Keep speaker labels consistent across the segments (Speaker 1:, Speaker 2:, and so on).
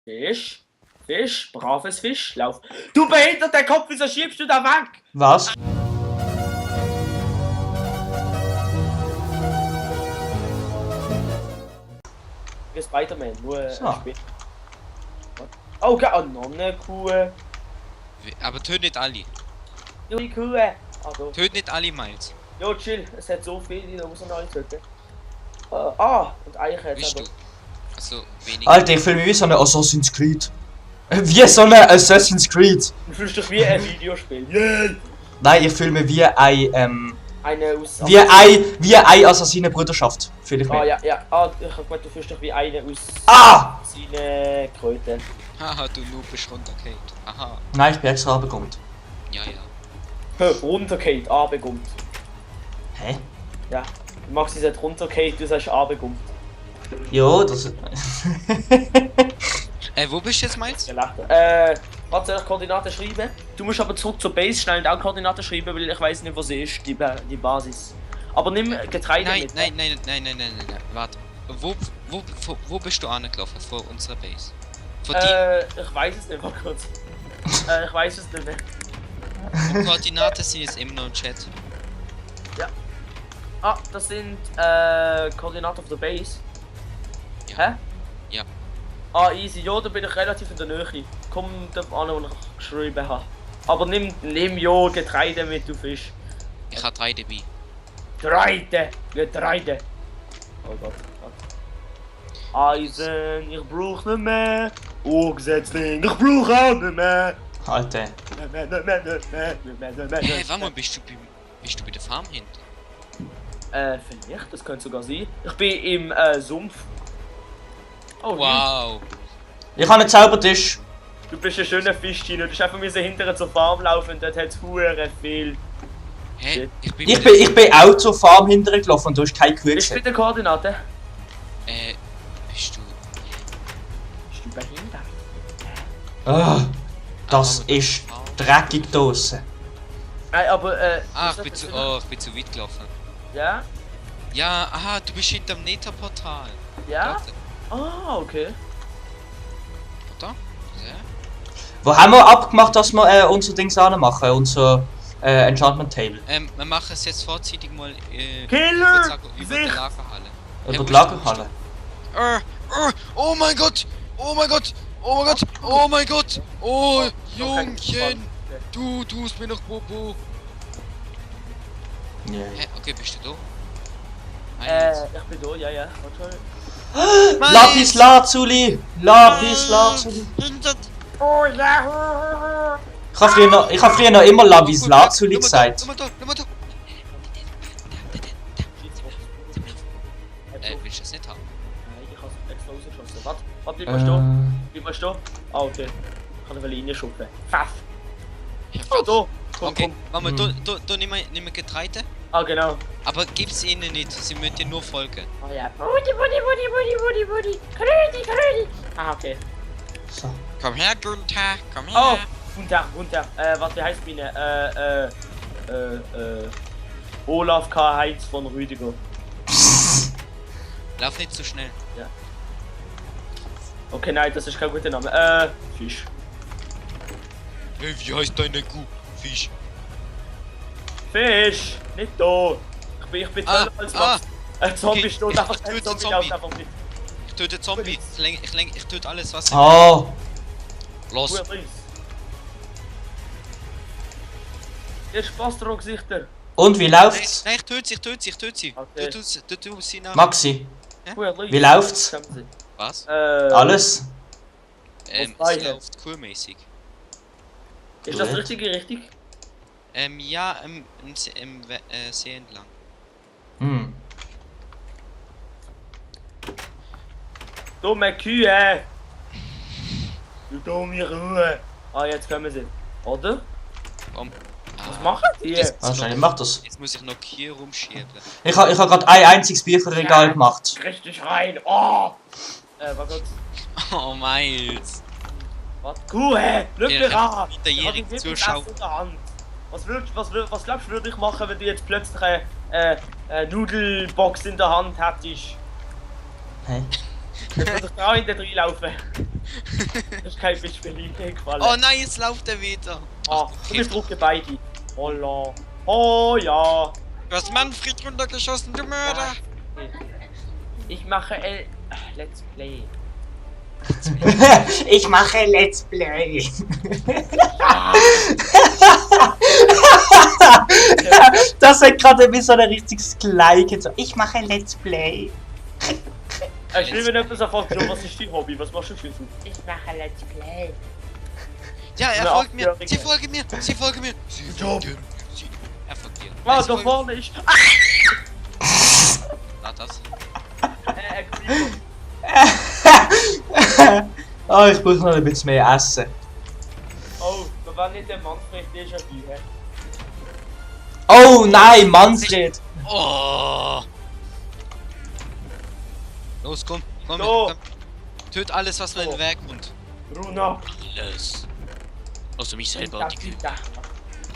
Speaker 1: Fisch. Fisch. Braves Fisch. Lauf. Du behinderter Kopf, wieso schiebst du da weg?
Speaker 2: Was?
Speaker 1: Spider-Man, nur
Speaker 2: So.
Speaker 1: Spiel. Oh, oh, noch eine Kuh.
Speaker 3: Aber töt nicht alle.
Speaker 1: Die Kuh. Ah, da.
Speaker 3: Töt nicht alle, Miles.
Speaker 1: Jo, chill. Es hat so viele, da muss man alle töten. Und Eichen
Speaker 3: Bist du?
Speaker 1: hat
Speaker 3: Also, weniger.
Speaker 2: Alter, ich fühle mich wie so eine Assassin's Creed. Wie so eine Assassin's Creed.
Speaker 1: Du fühlst dich wie ein Videospiel. Yeah.
Speaker 2: Nein, ich fühle mich wie ein,
Speaker 1: Eine aus...
Speaker 2: wie eine Assassinenbruderschaft. Fühle ich mich.
Speaker 1: ja. Ich hab gemeint, du fühlst dich wie eine aus...
Speaker 2: Ah!
Speaker 1: Seine Kröte.
Speaker 3: Haha, du Noob bist runtergefallen. Aha.
Speaker 2: Nein, ich bin extra runtergekommen.
Speaker 3: Ja.
Speaker 1: Runtergeht, abgekommt.
Speaker 2: Hä?
Speaker 1: Ja. Maxi sagt runtergeht, du sagst abgekommt.
Speaker 2: Jo, das...
Speaker 3: Wo bist du jetzt, Miles?
Speaker 1: Was soll ich Koordinaten schreiben? Du musst aber zurück zur Base schnell und auch Koordinaten schreiben, weil ich weiß nicht, wo sie ist, die Basis. Aber nimm Getreide
Speaker 3: Nein,
Speaker 1: mit.
Speaker 3: nein, warte. Wo bist du angelaufen vor unserer Base? Von dir?
Speaker 1: Ich weiß es nicht, mal kurz. Ich weiß es nicht mehr.
Speaker 3: Die Koordinaten sind jetzt immer noch im Chat.
Speaker 1: Ah, das sind Koordinaten auf der Base.
Speaker 3: Ja.
Speaker 1: Hä?
Speaker 3: Ja.
Speaker 1: Ah, easy. Ja, da bin ich relativ in der Nähe. Komm da an, wo ich geschrieben habe. Aber nimm ja Getreide mit, du Fisch.
Speaker 3: Ich habe 3 dabei.
Speaker 1: Getreide. Oh Gott. Eisen, ich brauch nicht mehr. Urgesetzling, ich brauch auch nicht mehr.
Speaker 2: Alter.
Speaker 3: Hey, warte mal, bist du bei der Farm hinten?
Speaker 1: Vielleicht, das könnte sogar sein. Ich bin im Sumpf. Oh,
Speaker 3: Wow.
Speaker 2: Ich habe einen Zaubertisch.
Speaker 1: Du bist ein schöner Fischchen, du musst einfach hinterher zur Farm laufen und dort hat es hure viel.
Speaker 3: Hä?
Speaker 2: Ich bin auch zur Farm hinterher gelaufen und du hast keine Kuh
Speaker 1: Bist du
Speaker 2: gesehen.
Speaker 1: mit der Koordinate?
Speaker 3: Bist du...
Speaker 1: Bist du behindert?
Speaker 2: Ah, das ist dreckig draussen.
Speaker 1: Nein, aber
Speaker 3: ich bin zu weit gelaufen.
Speaker 1: Ja?
Speaker 3: Ja, aha, du bist hinterm Nether-Portal.
Speaker 1: Ja?
Speaker 3: Dort.
Speaker 1: Ah, okay.
Speaker 3: Oder? Ja.
Speaker 2: Wo haben wir abgemacht, dass wir unser Dings machen? Unser Enchantment Table.
Speaker 3: Wir machen es jetzt vorzeitig mal
Speaker 1: Killer!
Speaker 3: über die Lagerhalle.
Speaker 2: Über die Lagerhalle.
Speaker 3: Oh mein Gott! Oh mein Gott! Oh mein Gott! Oh mein Gott! Oh, Jungchen! Du tust mir noch Bobo!
Speaker 2: Yeah.
Speaker 3: Hä, okay, bist du da?
Speaker 1: Ich bin da, ja. Warte
Speaker 2: Lapis Lazuli! Lapis Lazuli!
Speaker 1: Oh ja!
Speaker 2: Ich habe früher noch immer Lapis Lazuli gesagt.
Speaker 3: Schau mal da! Willst du das nicht haben?
Speaker 1: Nein, ich hab's extra rausgeschossen. Warte, bleib mal stehen. Bleib mal stehen. Ah, okay. Ich kann eine reinschuppen. Pfaff! Oh, da!
Speaker 3: Okay, Mama, da nimm mal Getreide.
Speaker 1: Ah, genau.
Speaker 3: Aber gib's ihnen nicht, sie möchten dir nur folgen.
Speaker 1: Oh ja. Budi. Krödi. Ah, okay.
Speaker 2: So.
Speaker 3: Komm her, Gunther, komm her.
Speaker 1: Oh! Gunther. Was wie heißt meine? Olaf K. Heinz von Rüdiger.
Speaker 3: Lauf nicht zu schnell.
Speaker 1: Okay, nein, das ist kein guter Name. Fisch.
Speaker 3: Hey, wie heißt deine Kuh? Fisch.
Speaker 1: Fisch! Nicht da! Ich bin schneller als Max. Ein Zombie
Speaker 3: Okay,
Speaker 1: steht
Speaker 3: ich
Speaker 1: einfach,
Speaker 3: töte
Speaker 1: ein Zombie
Speaker 3: Zombie.
Speaker 1: läuft einfach mit.
Speaker 3: Ich töte Zombie. Ich töte alles, was
Speaker 2: Oh!
Speaker 3: Los.
Speaker 1: Gut, links. Ihr Spastro-Gesichter.
Speaker 2: Und wie läuft's?
Speaker 3: Nein, ich töte sie.
Speaker 1: Okay.
Speaker 3: Du tust sie nach.
Speaker 2: Maxi,
Speaker 1: Gut, links.
Speaker 2: wie läuft's?
Speaker 3: Was?
Speaker 2: Alles?
Speaker 3: Es
Speaker 1: beide.
Speaker 3: läuft coolmäßig.
Speaker 1: Ist das
Speaker 2: Gut.
Speaker 1: richtig?
Speaker 3: Ja, im See entlang.
Speaker 2: Hm.
Speaker 1: Dumme Kühe! Du dumme Ruhe! Ah, jetzt kommen sie. Oder?
Speaker 3: Komm.
Speaker 1: Was machen die?
Speaker 2: Wahrscheinlich macht das.
Speaker 3: Jetzt muss ich noch hier rumschieben.
Speaker 2: Ich hab gerade ein einziges Bücherregal gemacht.
Speaker 1: Richtig rein! Oh! Warte.
Speaker 3: Oh, Miles.
Speaker 1: Was? Kuh, schau
Speaker 3: Ja,
Speaker 1: mich an!
Speaker 3: minderjährige
Speaker 1: Ich hab
Speaker 3: Zuschauer.
Speaker 1: in der Hand. Was glaubst du, würde ich machen, wenn du jetzt plötzlich eine Nudelbox in der Hand hättest?
Speaker 2: Hä?
Speaker 1: Dann würde ich da hinten reinlaufen. Das ist kein bisschen gefallen.
Speaker 3: Oh nein, jetzt läuft er wieder.
Speaker 1: Ah, und wir drucken beide. Holla. Oh ja.
Speaker 3: Du hast Manfred runtergeschossen, du Mörder.
Speaker 1: Ich mache Let's Play.
Speaker 2: Ich mache Let's Play. Das hat gerade wie so ein richtiges Like. So, ich mache Let's Play.
Speaker 1: Ich will mir etwas erfahren, was ist dein Hobby? Was machst du für ein Ich mache Let's Play.
Speaker 3: Ja, er
Speaker 1: Eine
Speaker 3: folgt mir.
Speaker 1: Achtjährige.
Speaker 3: Sie folgen mir. Sie folgen mir. Sie
Speaker 1: Job.
Speaker 3: folgen. Er folgt dir.
Speaker 1: Ah,
Speaker 3: Sie
Speaker 1: da
Speaker 3: folgen-
Speaker 1: vorne ist.
Speaker 3: War das?
Speaker 1: Creeper.
Speaker 2: Oh, ich brauche noch ein bisschen mehr Essen.
Speaker 1: Oh, da war nicht der Manfred Déjà-vu, hä?
Speaker 2: Oh nein, Manfred!
Speaker 3: Oh. Los, komm. Komm,
Speaker 1: So.
Speaker 3: komm. Töt alles, was mir in den Weg kommt.
Speaker 1: Bruno.
Speaker 3: Alles. Außer mich selber. Die Kühe.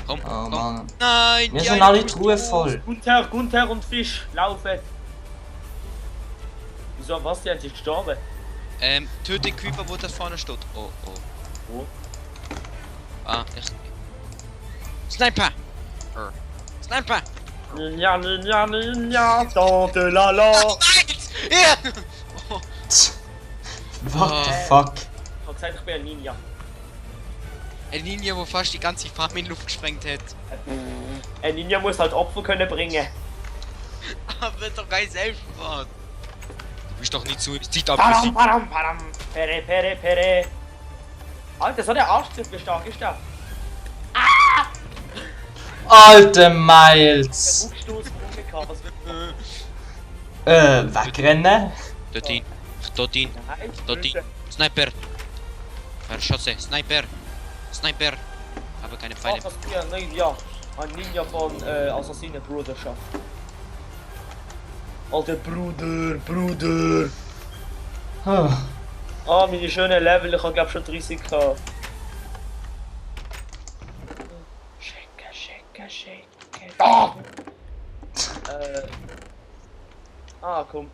Speaker 3: Komm,
Speaker 2: Oh
Speaker 3: komm.
Speaker 2: Mann.
Speaker 3: Nein,
Speaker 2: Wir
Speaker 3: die
Speaker 2: sind
Speaker 3: eine
Speaker 2: alle
Speaker 3: ist
Speaker 2: Truhe
Speaker 3: tot.
Speaker 2: voll.
Speaker 1: Gunther und Fisch, laufen. Wieso, was, die sind gestorben?
Speaker 3: Töt den Creeper, wo da vorne steht. Oh, oh.
Speaker 1: Wo?
Speaker 3: Ah, ich. Sniper! Sniper!
Speaker 1: Ninja, ninja, ninja, tante lala.
Speaker 3: Ja!
Speaker 2: What the fuck?
Speaker 1: Ich hab gesagt, ich bin ein Ninja.
Speaker 3: Ein Ninja, wo fast die ganze Farm in Luft gesprengt hat.
Speaker 1: Ein Ninja muss halt Opfer können bringen.
Speaker 3: Aber doch kein Selbstmord. Du bist doch nicht so. Sieht ab.
Speaker 1: Padam, padam, padam. Pere, pere, pere. Alter, so der Arschtritt, wie stark ist der?
Speaker 2: Alter Miles!
Speaker 1: Der Rückstoß von was
Speaker 2: Wegrennen?
Speaker 3: Dort ihn. Dort ihn.
Speaker 1: Nein,
Speaker 3: Dort ihn. Sniper. Verschosse. Sniper. Sniper. Habe keine Pfeile.
Speaker 1: Ach, das ist ein Ninja. Ein Ninja von Assassinen-Bruderschaft. Alter Bruder.
Speaker 2: Oh.
Speaker 1: Ah, meine schönen Level, ich hab glaub schon 30 gehabt. Schenke. Ah! Komm,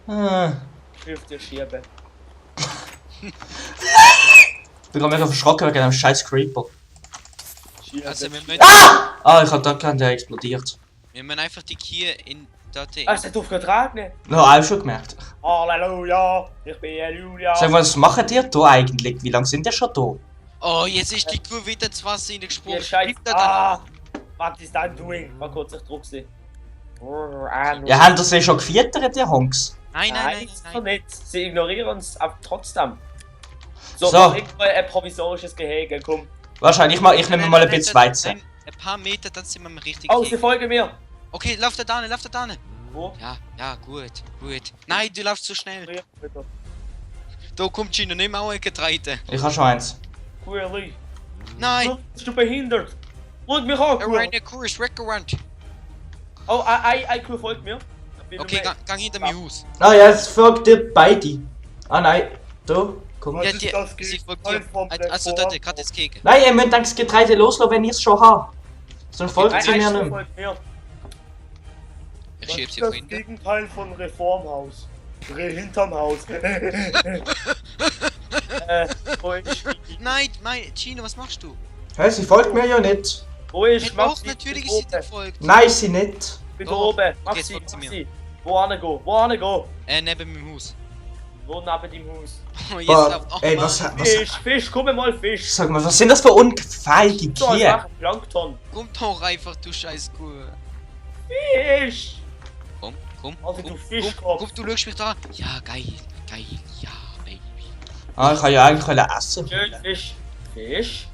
Speaker 1: ich will dir schieben.
Speaker 2: Ich bin gerade mega verschrocken wegen einem scheiß Creeper.
Speaker 1: Schieben.
Speaker 3: Also, wir müssen,
Speaker 2: Ah, ich hab da keinen, der explodiert.
Speaker 3: wir müssen einfach die Kühe in dort.
Speaker 1: Es hat aufgetragen.
Speaker 2: No, auch schon gemerkt.
Speaker 1: Halleluja, ich bin Halleluja.
Speaker 2: Sag mal, was macht ihr da eigentlich? Wie lange sind ihr schon da?
Speaker 3: Oh, jetzt ist die Kuh wieder ins Wasser
Speaker 1: Ihr
Speaker 3: gesprungen.
Speaker 1: Scheiß.
Speaker 3: Bleibt da dann.
Speaker 1: Was ist dein doing? Mal kurz, ich druck sie.
Speaker 2: Ja, haben das schon gefüttert, ihr Honks?
Speaker 3: Nein, nein,
Speaker 1: ist
Speaker 3: nein,
Speaker 1: doch
Speaker 3: nein.
Speaker 1: nicht. Sie ignorieren uns aber trotzdem. So,
Speaker 2: So.
Speaker 1: mach ich mal ein provisorisches Gehege, komm.
Speaker 2: Wahrscheinlich, ich nehme mal ein bisschen Weizen.
Speaker 3: Nein, ein paar Meter, dann sind wir im richtigen
Speaker 1: Oh, sie
Speaker 3: Weg.
Speaker 1: folgen mir.
Speaker 3: Okay, lauf da dane, lauf da dane.
Speaker 1: Wo?
Speaker 3: Ja, ja, gut. Nein, du laufst zu schnell.
Speaker 1: Bitte.
Speaker 3: Da kommt Gino, nimm auch ein Getreide.
Speaker 2: Ich habe schon eins.
Speaker 1: Cool.
Speaker 3: Nein,
Speaker 1: Bist du behindert? Schau mich an,
Speaker 3: er
Speaker 1: Kuh.
Speaker 3: rennt, der Kuh ist weggerannt.
Speaker 1: Oh, ein Kuh folgt mir.
Speaker 3: Okay, gang hinter mir Haus.
Speaker 2: Ah ja, es folgt dir beide. Ah nein, da, komm.
Speaker 1: Was
Speaker 3: Ja,
Speaker 1: ist
Speaker 3: die,
Speaker 1: das
Speaker 3: sie
Speaker 1: gegen-
Speaker 3: folgt dir.
Speaker 1: vom
Speaker 3: Also,
Speaker 1: Reform?
Speaker 3: dort, gerade das Keke.
Speaker 2: Nein, ihr müsst das Getreide loslassen, wenn ihr es schon habt. Sonst folgt sie mir
Speaker 1: Kuh
Speaker 2: nicht mehr.
Speaker 1: folgt mir.
Speaker 3: Ich
Speaker 1: Was
Speaker 3: schieb
Speaker 1: ist
Speaker 3: sie
Speaker 1: das
Speaker 3: vorhin.
Speaker 1: Gegenteil von Reformhaus? Hinterm Haus. Wo ist
Speaker 3: Nein, Gino, was machst du?
Speaker 2: Hä, sie folgt mir ja nicht.
Speaker 1: Wo ist
Speaker 3: Hey, doch,
Speaker 1: Maxi?
Speaker 3: natürlich
Speaker 1: Ich
Speaker 3: ist sie
Speaker 1: bin
Speaker 3: dir
Speaker 1: oben.
Speaker 3: folgt.
Speaker 2: Nein, sie nicht.
Speaker 1: Ich bin
Speaker 3: Doch.
Speaker 1: oben.
Speaker 3: Okay,
Speaker 1: Maxi,
Speaker 3: jetzt folgt sie mir.
Speaker 1: Maxi. Wo angehen? Wo angehen?
Speaker 3: Neben meinem Haus.
Speaker 1: Wo neben dem Haus?
Speaker 3: Oh, jetzt
Speaker 2: Boah,
Speaker 3: läuft. Oh,
Speaker 2: ey,
Speaker 3: Mann.
Speaker 1: Fisch, Fisch, komm mal Fisch.
Speaker 2: Sag mal, was sind das für ungefährliche
Speaker 1: So,
Speaker 2: Tiere?
Speaker 1: einfach Plankton.
Speaker 3: Komm doch einfach, du scheiß Kuh.
Speaker 1: Fisch.
Speaker 3: Komm.
Speaker 1: Also, du
Speaker 3: komm,
Speaker 1: Fischkopf.
Speaker 3: komm, du schaust mich da. Ja, geil, ja, Baby.
Speaker 2: Ah, ich kann ja eigentlich essen.
Speaker 1: Schön Fisch.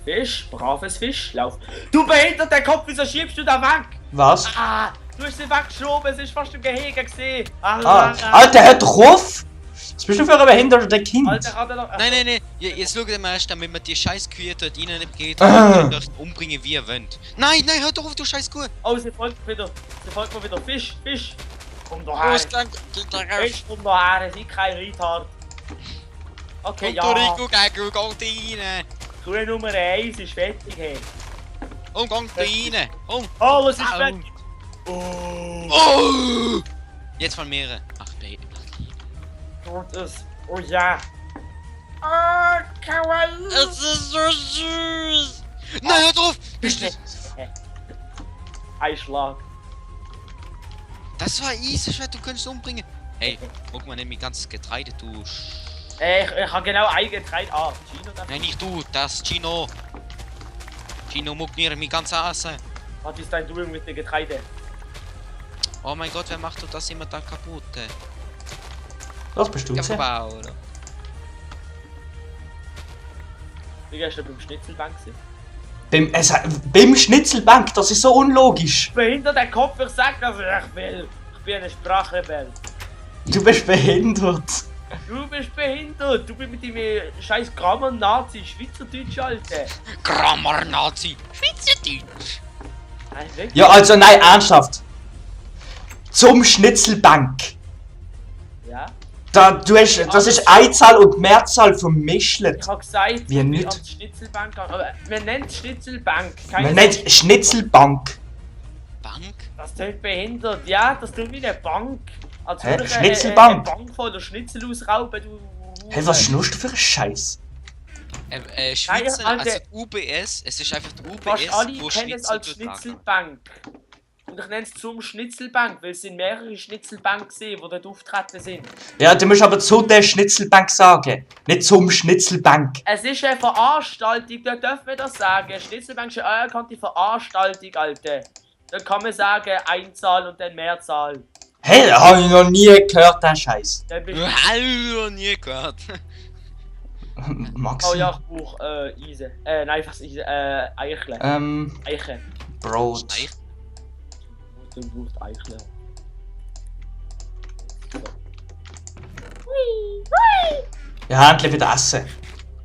Speaker 1: Fisch, braves Fisch, lauf. Du behinderter Kopf, wieso schiebst du da weg?
Speaker 2: Was?
Speaker 1: Ah, du hast sie weggeschoben, es ist fast im Gehege gesehen.
Speaker 2: Ah, Alter, hört doch auf! Was bist du für ein behinderter Kind?
Speaker 1: Alter, hat er noch...
Speaker 3: Nein. Jetzt schau dir mal erst, damit man die scheiß Kühe dort rein nicht geht
Speaker 2: Ah.
Speaker 3: und euch umbringen wie ihr wollt. Nein, hör doch auf, du scheiß Kuh.
Speaker 1: Oh, sie folgt mir wieder. Fisch. Komm doch
Speaker 3: Du
Speaker 1: her.
Speaker 3: hast lang, geht da raus.
Speaker 1: Fisch, komm doch her, sei kein Retard. Okay,
Speaker 3: Komm,
Speaker 1: ja.
Speaker 3: du Rico, geh rein.
Speaker 1: Kuh Nummer 1 ist fertig, hey.
Speaker 3: Komm, geh rein. Komm.
Speaker 1: Oh, was ist
Speaker 3: Au.
Speaker 1: fertig? Oh.
Speaker 3: Oh! Jetzt von mehreren. Ach, Baby.
Speaker 1: Dort ist. Oh ja. Oh, kawaii.
Speaker 3: Es ist so süß! Nein, hör drauf!
Speaker 1: Ein Schlag.
Speaker 3: Das war easy, Schwert, du könntest umbringen. Hey, guck mal, nimm mir ganzes Getreide, du.
Speaker 1: Ich habe genau ein Getreide. Ah, Gino darf.
Speaker 3: Nein, nicht du, das ist Gino. Gino muckt mir mein ganzes Essen.
Speaker 1: Was ist dein Doing mit dem Getreide?
Speaker 3: Oh mein Gott, wer macht doch das immer da kaputt?
Speaker 2: Was bist du
Speaker 3: Ja,
Speaker 2: gesehen?
Speaker 3: wow, oder?
Speaker 1: Wie gehst du beim Schnitzelbank?
Speaker 2: Beim Schnitzelbank, das ist so unlogisch.
Speaker 1: Behindert der Kopf, ich sag das, ich will. Ich bin ein Sprachrebell.
Speaker 2: Du bist behindert.
Speaker 1: Du bist behindert. Du bist mit dem scheiß Grammar-Nazi, Schweizerdeutsch, Alter.
Speaker 3: Grammar-Nazi, Schweizerdeutsch.
Speaker 1: Nein, wirklich?
Speaker 2: Ja, also nein, ernsthaft. Zum Schnitzelbank.
Speaker 1: Ja.
Speaker 2: Das ist Einzahl und Mehrzahl vermischt.
Speaker 1: Ich hab gesagt,
Speaker 2: Wir
Speaker 1: ich bin
Speaker 2: nicht.
Speaker 1: an die Schnitzelbank gegangen. Aber man nennt Schnitzelbank.
Speaker 2: Man nennt Schnitzelbank.
Speaker 3: Bank?
Speaker 1: Das klingt behindert. Ja, das klingt wie eine Bank. Als
Speaker 2: Hä?
Speaker 1: würde ich
Speaker 2: Schnitzelbank?
Speaker 1: eine Bank voller Schnitzel ausrauben, du.
Speaker 2: Hey, was schnurst du für einen Scheiß?
Speaker 3: Schweizer,
Speaker 1: Alter.
Speaker 3: also UBS, es ist einfach die UBS,
Speaker 1: Fast alle
Speaker 3: wo
Speaker 1: kennen es als
Speaker 3: Schnitzel dort
Speaker 1: Schnitzelbank. Und ich nenne es zum Schnitzelbank, weil es sind mehrere Schnitzelbanken gesehen, die dort auftreten sind.
Speaker 2: Ja, du musst aber zu der Schnitzelbank sagen. Nicht zum Schnitzelbank.
Speaker 1: Es ist eine Veranstaltung, da dürfen wir das sagen. Schnitzelbank ist eine anerkannte Veranstaltung, Alter. Da kann man sagen Einzahl und dann Mehrzahl.
Speaker 2: Hey, hab ich noch nie gehört, den Scheiß.
Speaker 1: Dann bist du...
Speaker 3: Hallo, nie gehört.
Speaker 2: Maxi.
Speaker 1: Oh ja, ich brauche Eisen. Nein, was Eisen? Eichle. Eiche.
Speaker 2: Brot.
Speaker 3: Eich.
Speaker 1: Du brauchst Eichle.
Speaker 2: Ja, endlich wieder essen.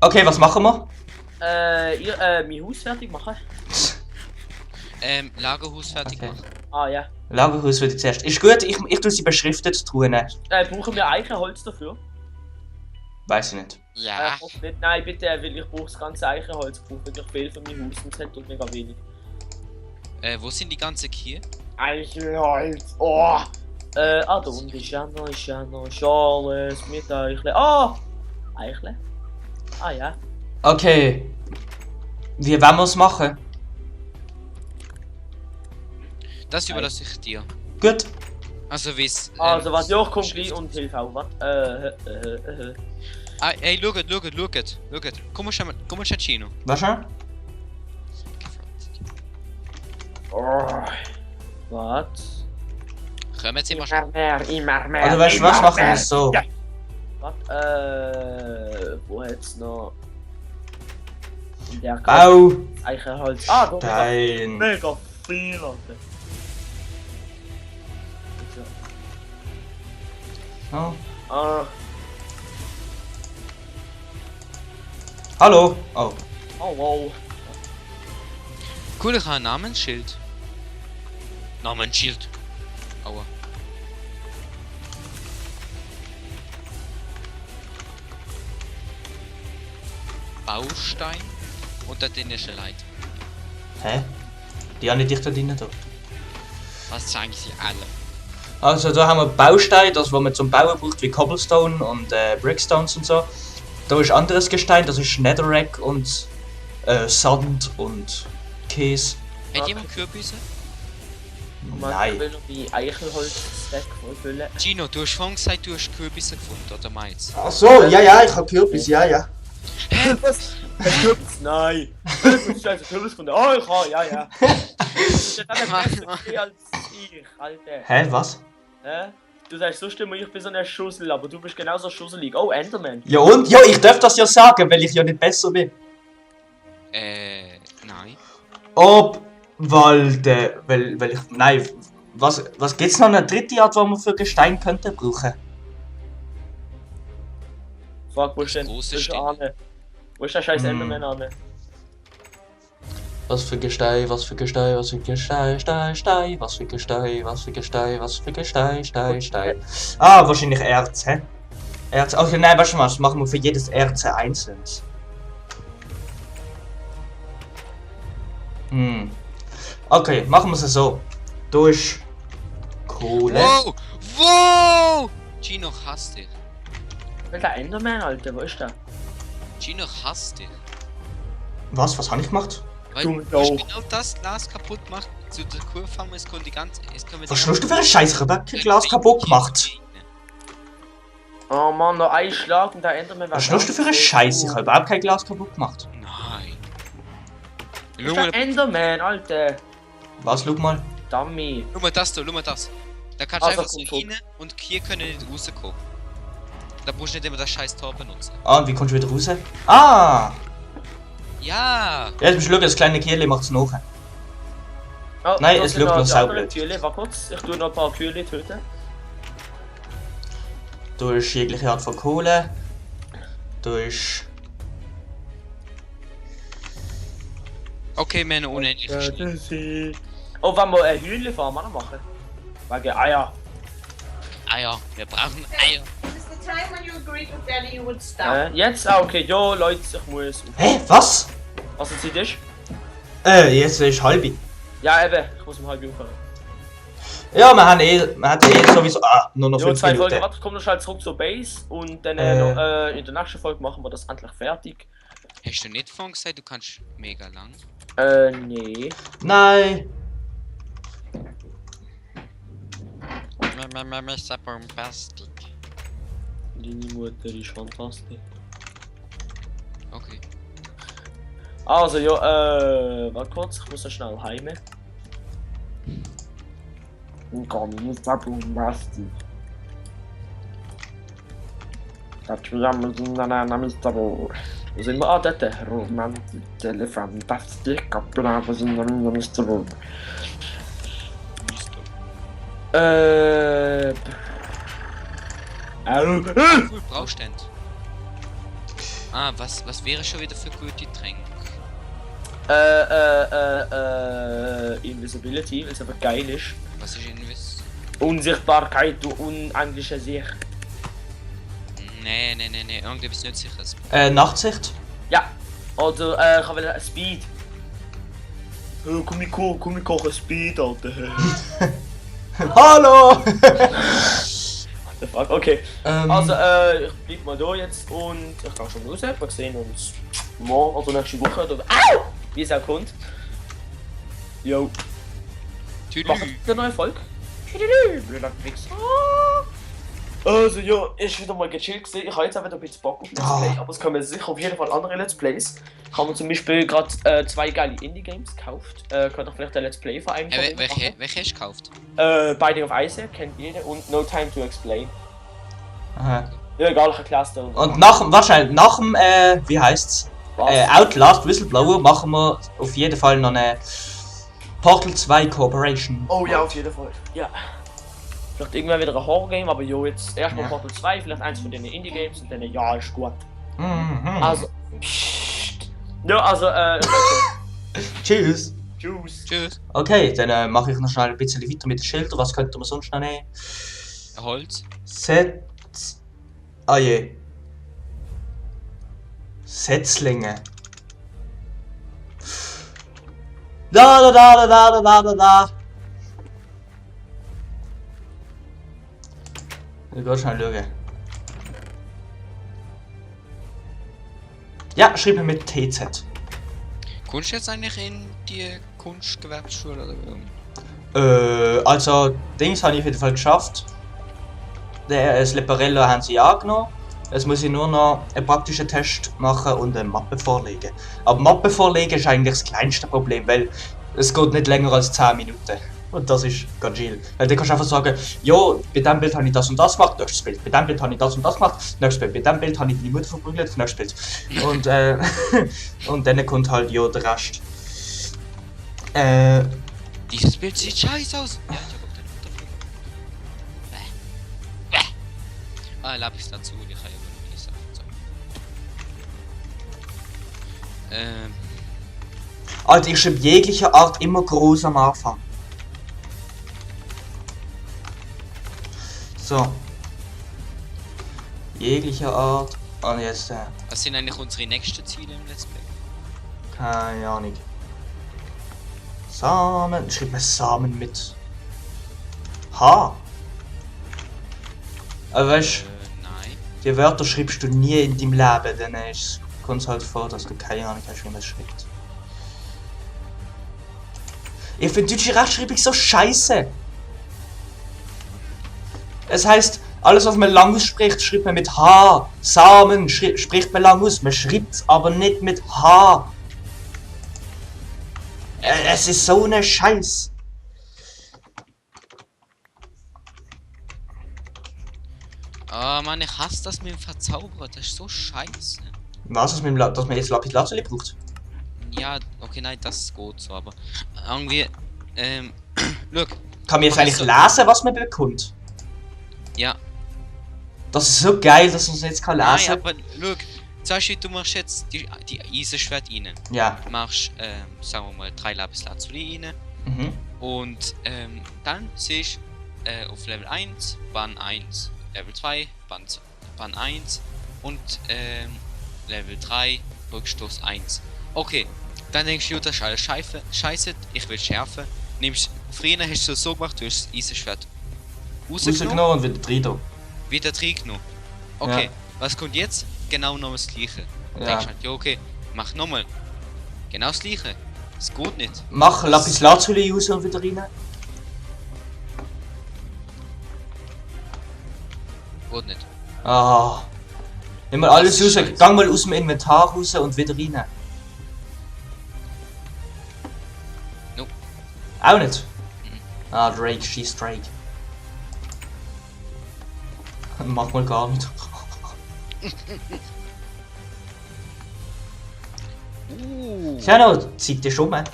Speaker 2: Okay, was machen wir?
Speaker 1: Mein Haus fertig machen?
Speaker 3: Lagerhaus fertig
Speaker 2: Okay.
Speaker 3: machen.
Speaker 1: Ah ja.
Speaker 2: Lagerhaus würde ich zuerst. Ist gut, ich tue sie beschriftet tun.
Speaker 1: Brauchen wir Eichenholz dafür?
Speaker 2: Weiß ich nicht.
Speaker 3: Ja.
Speaker 1: Hoffe nicht. Nein, bitte, weil ich brauche das ganze Eichenholz. Ich brauche wirklich viel für mein Haus und es hat mega wenig.
Speaker 3: Wo sind die ganzen Kühe?
Speaker 1: Eichenholz! Oh! Da unten ist ja noch Schales mit Eichle. Oh! Eichle? Ah ja.
Speaker 2: Okay. Wie wollen wir es machen?
Speaker 3: Das überlasse ich dir.
Speaker 2: Gut.
Speaker 3: Also wie's.
Speaker 1: Also, was ja, kommt gleich und hilf auch, was?
Speaker 3: Hey, schaut. Komm schon, Chino.
Speaker 2: Was schon?
Speaker 1: Oh. Was?
Speaker 3: Kommen jetzt immer schon.
Speaker 1: Immer mehr.
Speaker 2: Also weißt du was, machen wir es so.
Speaker 1: Ja. Was? Wo hat's noch? In der
Speaker 2: Au!
Speaker 1: Eichenholz. Ah, da
Speaker 2: Stein.
Speaker 1: mega viel, Alter.
Speaker 2: Oh.
Speaker 1: Ah,
Speaker 2: Hallo! Oh.
Speaker 1: oh wow.
Speaker 3: Cool, ich habe ein Namensschild. Namensschild. Aua. Baustein und da drin ist eine Leiter.
Speaker 2: Hä? Die habe ich dich da drin da.
Speaker 3: Was zeigen sie alle?
Speaker 2: Also da haben wir Baustein, das was man zum Bauen braucht, wie Cobblestone und Brickstones und so. Da ist anderes Gestein, das ist Netherrack und Sand und Käse.
Speaker 3: Hat jemand Kürbisse?
Speaker 1: Ich
Speaker 2: Nein.
Speaker 1: will noch die Eichenholz-Stack vollfüllen.
Speaker 3: Gino, du hast vorhin gesagt, du hast Kürbisse gefunden, oder meinst du?
Speaker 2: Ach so, ja, ich habe Kürbis, ja.
Speaker 1: Was? Ein Kürbis? Nein. Kürbis, scheiße, Kürbis von der. Oh, ich habe, ja. Das ist ja besser gesehen als ich, Alter.
Speaker 2: Hä, was?
Speaker 1: Hä? Du sagst sonst immer, ich bin so eine Schussel, aber du bist genauso schusselig. Oh, Enderman.
Speaker 2: Ja und? Ja, ich darf das ja sagen, weil ich ja nicht besser bin.
Speaker 3: Nein.
Speaker 2: Obwalde, weil ich, nein, was gibt's noch eine dritte Art, die man für Gestein könnte brauchen?
Speaker 1: Fuck, wo ist denn?
Speaker 3: Große
Speaker 1: Wo ist
Speaker 3: Steine.
Speaker 1: Arne? Wo ist der scheiß Enderman, Arne?
Speaker 2: Was für Gestein, was für Gestein, was für Gestein, Stein, was für Gestein, was für Gestein, was für Gestein, Stein. Ah, wahrscheinlich Erz, hä? Erz, okay, nein, weißt du was, machen wir für jedes Erz einzeln. Okay, machen wir es so. Du ist Kohle.
Speaker 3: Wow! Wow! Gino hasst dich.
Speaker 1: Welcher Enderman, Alter? Wo ist der?
Speaker 3: Gino hasst dich.
Speaker 2: Was habe ich gemacht?
Speaker 3: Weil
Speaker 1: Du
Speaker 3: du hast
Speaker 1: auch.
Speaker 3: genau das Glas kaputt gemacht. Zu der Kurve haben wir es die ganze...
Speaker 2: Was schnurst du für einen Scheiß? Ich hab kein Glas kaputt gemacht.
Speaker 1: Oh Mann, noch ein Schlag und der Enderman war.
Speaker 2: Was schnurst du für einen Scheiß? Ich hab überhaupt kein Glas kaputt gemacht.
Speaker 3: Nein.
Speaker 1: Das ist der Enderman, Alter.
Speaker 2: Was, schau mal.
Speaker 1: Dummy.
Speaker 3: Schau mal das da, schau mal das. Da kannst du
Speaker 1: Also,
Speaker 3: einfach so
Speaker 1: komm,
Speaker 3: rein und hier können nicht rauskommen. Da musst du nicht immer das scheiß Tor benutzen.
Speaker 2: Ah, und wie kommst du wieder raus? Ah!
Speaker 3: Ja!
Speaker 2: Ja, jetzt musst du schauen, das kleine Kierli macht's nach.
Speaker 1: Oh,
Speaker 2: Nein,
Speaker 1: da
Speaker 2: es
Speaker 1: sind
Speaker 2: schaut noch
Speaker 1: die
Speaker 2: sauber
Speaker 1: anderen
Speaker 2: aus.
Speaker 1: Kühle. Warte kurz, ich tue noch ein paar Kühle töten.
Speaker 2: Du hast jegliche Art von Kohle. Du hast...
Speaker 3: Okay, wir haben unendlich Schnee.
Speaker 1: Oh, wenn wir eine Hühnchenfarm auch noch machen? Wegen Eier.
Speaker 3: Eier. Wir brauchen Eier.
Speaker 4: Is the time when you agreed with Daddy you would stop?
Speaker 1: Jetzt? Ah, okay. Jo, Leute, ich muss.
Speaker 2: Hä? Was?
Speaker 1: Was die Zeit ist?
Speaker 2: Jetzt ist halbi.
Speaker 1: Ja, eben. Ich muss um halb aufhören.
Speaker 2: Ja, wir hatten sowieso... Ah, nur noch
Speaker 1: Jo,
Speaker 2: 5
Speaker 1: 2 Folgen.
Speaker 2: Minuten.
Speaker 1: Warte, ich komme noch schnell zurück zur Base und dann in der nächsten Folge machen wir das endlich fertig.
Speaker 3: Hast du nicht vorhin gesagt, du kannst mega lang?
Speaker 1: Nee.
Speaker 2: Nein.
Speaker 3: Mr. Bombastic.
Speaker 1: Deine Mutter ist fantastisch.
Speaker 3: Okay.
Speaker 1: Also, ja, warte kurz, ich muss noch schnell heim. Komm, Mr. Bombastic. Das wir sind dann Mr. Bo. Wo sind wir? Ah, dort. Romantik, Fantastik, Kaplan, wir sind dann Mr. Bo.
Speaker 3: Cool, Braustand. Ah, was wäre schon wieder für gute Tränke?
Speaker 1: Invisibility, weil es aber geil ist.
Speaker 3: Was ist Invis?
Speaker 1: Unsichtbarkeit und unendliche Sicht.
Speaker 3: Nee, irgendetwas Nützliches.
Speaker 2: Nachtsicht?
Speaker 1: Ja, oder ich habe Speed. Komm ich kochen Speed, Alter.
Speaker 2: Hallo!
Speaker 1: What the fuck? Okay, also ich bleib mal da jetzt und ich kann schon raus. Wir sehen uns morgen oder nächste Woche oder wie es auch kommt. Jo, machen
Speaker 3: Tüdelü.
Speaker 1: wir eine neue Folge. Tüdelü, blöder Wichser. Also ja, ist wieder mal gechillt gewesen. Ich habe jetzt auch wieder ein bisschen Bock auf Let's Play, aber es kommen sicher auf jeden Fall andere Let's Plays. Ich habe mir zum Beispiel gerade 2 geile Indie-Games gekauft. Könnt ihr vielleicht ein Let's Play-Verein
Speaker 3: Welche hast du gekauft?
Speaker 1: Binding of Isaac kennt jeder und No Time to Explain.
Speaker 2: Aha.
Speaker 1: Ja, egal, ich erklär's dir.
Speaker 2: Und wahrscheinlich nach dem, wie heißt's? Outlast Whistleblower machen wir auf jeden Fall noch eine Portal 2 Cooperation.
Speaker 1: Oh ja, auf jeden Fall. Ja. Vielleicht irgendwann wieder ein Horror-Game, aber jo, jetzt erstmal
Speaker 2: Ja.
Speaker 1: Portal 2, vielleicht eins von den Indie-Games und dann ja, ist gut.
Speaker 2: Mhm.
Speaker 1: Also, pssst. Ja, also,
Speaker 2: Tschüss.
Speaker 1: tschüss.
Speaker 3: Tschüss.
Speaker 2: Okay, dann mache ich noch schnell ein bisschen weiter mit den Schildern. Was könnte man sonst noch nehmen?
Speaker 3: Holz.
Speaker 2: Set. Ah je. Setzlinge. Da. Ich will schnell schauen. Ja, schreib mir mit TZ.
Speaker 3: Kommst du jetzt eigentlich in die Kunstgewerbeschule oder wie?
Speaker 2: Also, Dings habe ich auf jeden Fall geschafft. Das Leparello haben sie angenommen. Jetzt muss ich nur noch einen praktischen Test machen und eine Mappe vorlegen. Aber Mappe vorlegen ist eigentlich das kleinste Problem, weil es geht nicht länger als 10 Minuten. Und das ist ganz chill. Weil dann kannst du einfach sagen, jo, bei diesem Bild habe ich das und das gemacht, nächstes Bild. Bei diesem Bild habe ich das und das gemacht, nächstes Bild. Bei diesem Bild habe ich meine Mutter verprügelt, nächstes Bild. Und, und dann kommt halt jo der Rest.
Speaker 3: Dieses Bild sieht scheiße aus. Ja, ich hab auch den Unterflug. Ah, Lapis dazu, die kann ich aber nicht sagen. So.
Speaker 2: Alter, ich schreibe jegliche Art immer groß am Anfang. So. Jegliche Art. Und jetzt,
Speaker 3: Was sind eigentlich unsere nächsten Ziele im Let's Play?
Speaker 2: keine Ahnung. Samen. Schreib mir Samen mit H. Aber weißt du,
Speaker 3: Nein.
Speaker 2: die Wörter schreibst du nie in deinem Leben, dann ist kommt es halt vor, dass du keine Ahnung hast, wie man es schreibt. Ich finde deutsche Rechtschreibung so scheiße. Es heißt, alles was man lang ausspricht, schreibt man mit H. Samen spricht man lang aus, man schreibt es aber nicht mit H. Es ist so eine Scheiß.
Speaker 3: Oh Mann, ich hasse das mit dem Verzauberer, das ist so scheiße.
Speaker 2: Was ist mit dem dass man jetzt Lapis Lazuli braucht?
Speaker 3: Ja, okay, nein, das geht so, aber irgendwie, look.
Speaker 2: Kann man jetzt
Speaker 3: Mach
Speaker 2: eigentlich
Speaker 3: es so.
Speaker 2: lesen, was man bekommt?
Speaker 3: Ja.
Speaker 2: Das ist so geil, dass man es jetzt kann
Speaker 3: Nein,
Speaker 2: lesen.
Speaker 3: aber look, zum Beispiel, du machst jetzt die Eisenschwert rein.
Speaker 2: Ja.
Speaker 3: Machst, sagen wir mal, 3 Lapis Lazuli rein.
Speaker 2: Mhm.
Speaker 3: Und dann siehst du auf Level 1, Bann 1, Level 2, Bann 1 und Level 3, Rückstoß 1. Okay, dann denkst du, das ist alles scheiße, ich will schärfen. Nimmst, früher hast du es so gemacht, du hast das Eisenschwert
Speaker 2: Rausgenommen und wieder drin da.
Speaker 3: wieder reingenommen. Okay,
Speaker 2: Ja.
Speaker 3: was kommt jetzt? Genau noch das gleiche.
Speaker 2: Ja.
Speaker 3: Denkst halt, ja okay, mach nochmal. Genau das gleiche. Es geht nicht.
Speaker 2: Mach Lapis Lazuli raus und wieder rein.
Speaker 3: Geht nicht.
Speaker 2: Ah. Nimm mal alles
Speaker 3: Das ist
Speaker 2: raus,
Speaker 3: scheiße.
Speaker 2: gang mal aus dem Inventar raus und wieder rein.
Speaker 3: Nope.
Speaker 2: Auch nicht?
Speaker 3: Mhm.
Speaker 2: Ah, Drake, schieß Drake. Mach mal gar nicht. Genau, zeig dir schon mal.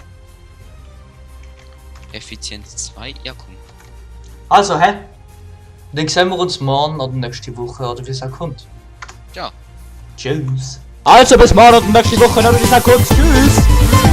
Speaker 3: Effizienz 2, ja komm.
Speaker 2: Also, hä? Dann sehen wir uns morgen oder nächste Woche oder wie es auch kommt.
Speaker 3: Ja.
Speaker 2: Tschüss. Also bis morgen oder nächste Woche oder wie es auch kommt. Tschüss.